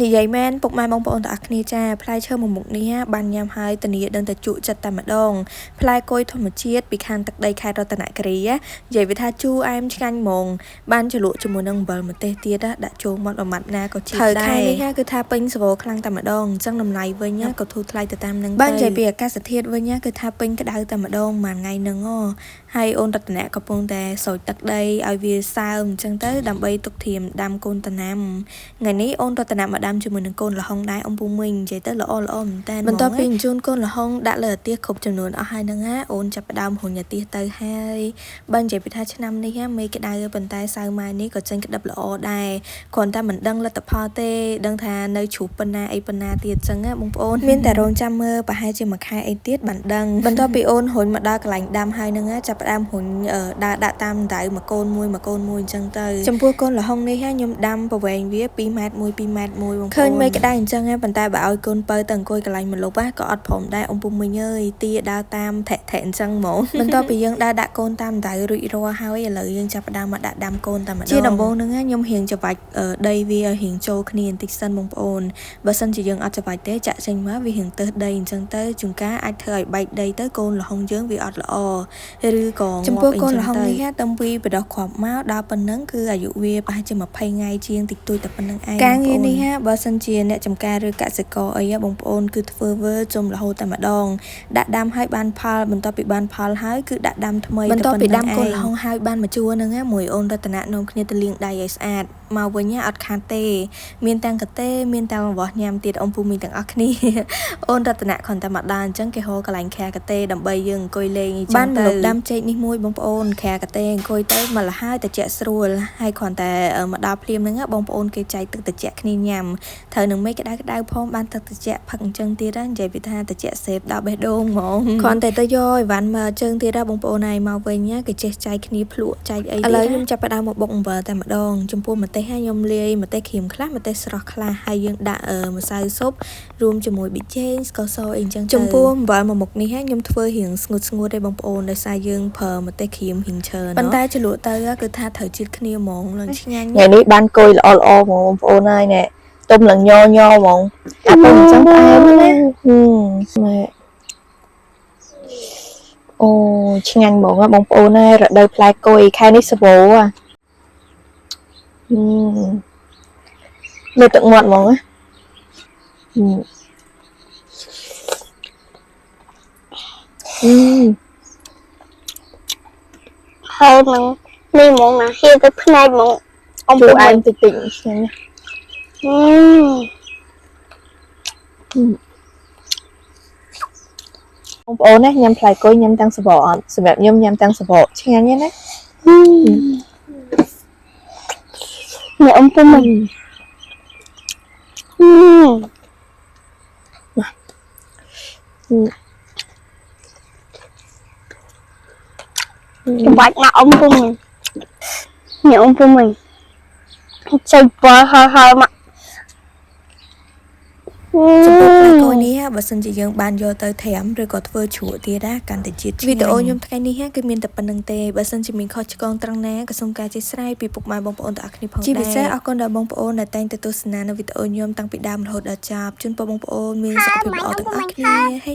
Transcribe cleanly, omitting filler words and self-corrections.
និយាយមែនពុកម៉ែបងប្អូនទាំងអស់គ្នាចាផ្លែឈើមួយមុខនេះបានញ៉ាំហើយធានាដឹងតែជក់ចិត្តតែម្ដងផ្លែគុយធម្មជាតិពីខាងទឹកដីខេត្តរតនគិរីនិយាយវាថាជូរអែមឆ្ងាញ់ហ្មងបានជ្រលក់ជាមួយនឹងអំបិលម្ទេសទៀតដាក់ចូលមាត់មួយម៉ាត់ណាក៏ជាតិដែរខែនេះគឺថាពេញសវខ្លាំងតែម្ដងអញ្ចឹងតម្លៃវិញក៏ធូរថ្លៃទៅតាមនឹងទៅបាននិយាយពីអាកាសធាតុវិញគឺថាពេញក្តៅតែម្ដងមួយថ្ងៃហ្នឹងហើយអូនរតនៈកំពុងតែស្រោចទឹកដីឲ្យវាសើមអញ្ចឹងទៅដើម្បីទុកធៀមដាំកូនតំណាំថ្ងៃនេះអូនរតនៈមកដាំជាមួយនឹងកូនល្ហុងដែរអំពូមីងនិយាយទៅល្អល្អមែនតើបន្ទាប់ពីបញ្ជូនកូនល្ហុងដាក់លើអាទិះគ្រប់ចំនួនអស់ហើយហ្នឹងណាអូនចាប់ផ្ដើមរុញអាទិះទៅហើយបើនិយាយពីថាឆ្នាំនេះមេក្តៅប៉ុន្តែសៅម៉ែនេះក៏ចេញក្តឹបល្អដែរគ្រាន់តែមិនដឹងលទ្ធផលទេដឹងថានៅជ្រុះប៉ុណ្ណាអីប៉ុណ្ណាទៀតចឹងណាបងប្អូនមានតែរងចាំមើលប្រហែលជាមួយខែអីទៀតបានដឹងបន្ទាប់ពីអូនរុញមកដល់កន្លែងដាំហើយហ្នឹងចាប់ផ្ដើមរុញដើរដាក់តាមដៅមួយកូនមួយមួយកូនមួយអញ្ចឹងទៅចំពោះកូនល្ហុងនេះខ្ញុំដាំប្រវែងវា2ម៉ែត្រ1 2ម៉ែត្រ1បងឃើញមេក្តៅអញ្ចឹងប៉ុន្តែបើឲ្យកូនពៅទៅអង្គុយកន្លែងម្លប់ក៏អត់ព្រមដែរអំពុំមីងអើយទាដើរតាមថែថែអញ្ចឹងហ្មងបន្ទាប់ពីយើងដើរដាក់កូនតាមដៅរួចរាល់ហើយឥឡូវយើងចាប់ផ្ដើមមកដាក់ដាំកូនតែម្ដងជាដំបូងហ្នឹងខ្ញុំរៀងច្របាច់ដីវាឲ្យរៀងចូលគ្នាបន្តិចសិនបងប្អូនបើសិនជាយើងអត់ច្របាច់ទេចាក់ចេញមកវារៀងទើសដីអញ្ចឹងទៅជួនកាលអាចធ្វើឲ្យបែកដីទៅកូនល្ហុងយើងវាអត់ល្អឬក៏ចំពោះកូនល្ហុងនេះតាំងពីបដោះគ្រាប់មកដល់ប៉ុណ្ណឹងគឺអាយុវាប្រហែលជា20ថ្ងៃជាងតិចតួចតែប៉ុណ្្នឹងឯងការងារនេះបើសិនជាអ្នកចំការឬកសិករអីបងប្អូនគឺធ្វើវើជុំរហូតតែម្ដងដាក់ដាំឲ្យបានផលបន្ទាប់ពីបានផលហើយគឺដាក់ដាំថ្មីបន្ទាប់ពីដាំកូនល្ហុងហើយបានមួយជួរហ្នឹងមួយអូនរតនៈនាំគ្នាទៅលាងដៃឲ្យស្អាតមកវិញអត់ខាតទេមានទាំងកាតេមានទាំងរបស់ញ៉ាំទៀតអំពូមីទាំងអស់គ្នាអូនរតនៈគ្រាន់តែមកដល់អញ្ចឹងគេហៅកន្លែងខែកាតេដើម្បីយើងអង្គុយលេងអញ្ចឹងបានមកដាំចេកនេះមួយបងប្អូនខែកាតេអង្គុយទៅមកលហើយតិចស្រួលហើយគ្រាន់តែមកដល់ភ្លាមហ្នឹងបងប្អូនគេចែកទឹកតិចគ្នាញ៉ាំត្រូវនឹងមេក្តៅក្តៅផងបានទឹកតិចផឹកអញ្ចឹងទៀតនិយាយពីថាតិចសេបដល់បេះដូងហ្មងគ្រាន់តែទៅយកអីវ៉ាន់មកជើងទៀតបងប្អូនហើយមកវិញគេចេះចែកគ្នាភ្លក់ចែកអីទៀតឥឡូវខ្ញុំចាប់ផ្ដើមមកបុកអំបិលតែម្ដងចំពោះម្ទេសខ្ញុំលាយម្ទេសក្រៀមខ្លះម្ទេសស្រស់ខ្លះហើយយើងដាក់ម្សៅស៊ុបរួមជាមួយប៊ីចេងស្ករសអីអញ្ចឹងចំពោះអំបិលមួយមុខនេះខ្ញុំធ្វើរៀងស្ងួតស្ងួតទេបងប្អូនដោយសារយើងប្រើម្ទេសក្រៀមរៀងច្រើនប៉ុន្តែជ្រលក់ទៅគឺថាត្រូវជាតិគ្នាហ្មងឡើងឆ្ងាញ់ថ្ងៃនេះបានគុយល្អល្អហ្មងបងប្អូនហើយណែទុំឡើងញញហ្មងអាពុំអញ្ចឹងផ្អែមណាម៉ែអូឆ្ងាញ់ហ្មងបងប្អូនហើយរដូវផ្លែគុយខែនេះសវោអាលើទឹកមាត់ហ្មងណាហើយនឹងនេះហ្មងណាហៀទៅភ្នែកហ្មងអំពូអែមតិចតិចឆ្ងាញ់បងប្អូនណាញ៉ាំផ្លែគុយញ៉ាំទាំងសបកអត់សម្រាប់ខ្ញុំញ៉ាំទាំងសបកឆ្ងាញ់ណា នេះអំពូមិនបាច់ណាអំពូមិននេះអំពូមិនចេញបើហើយមក ចំពោះផ្លែគុយនេះបើសិនជាយើងបានយកទៅត្រាំឬក៏ធ្វើជ្រក់ទៀតណាកាន់តែជាតិឆ្ងាញ់វីដេអូខ្ញុំថ្ងៃនេះគឺមានតែប៉ុណ្្នឹងទេបើសិនជាមានខុសឆ្គងត្រង់ណាក៏សូមការអធ្យាស្រ័យពីពុកម៉ែបងប្អូនទាំងអស់គ្នាផងដែរជាពិសេសអរគុណដល់បងប្អូនដែលតែងតែទស្សនានៅវីដេអូខ្ញុំតាំងពីដើមរហូតដល់ចប់ជូនពរបងប្អូនមានសុខភាពល្អទាំងអស់គ្នាហេ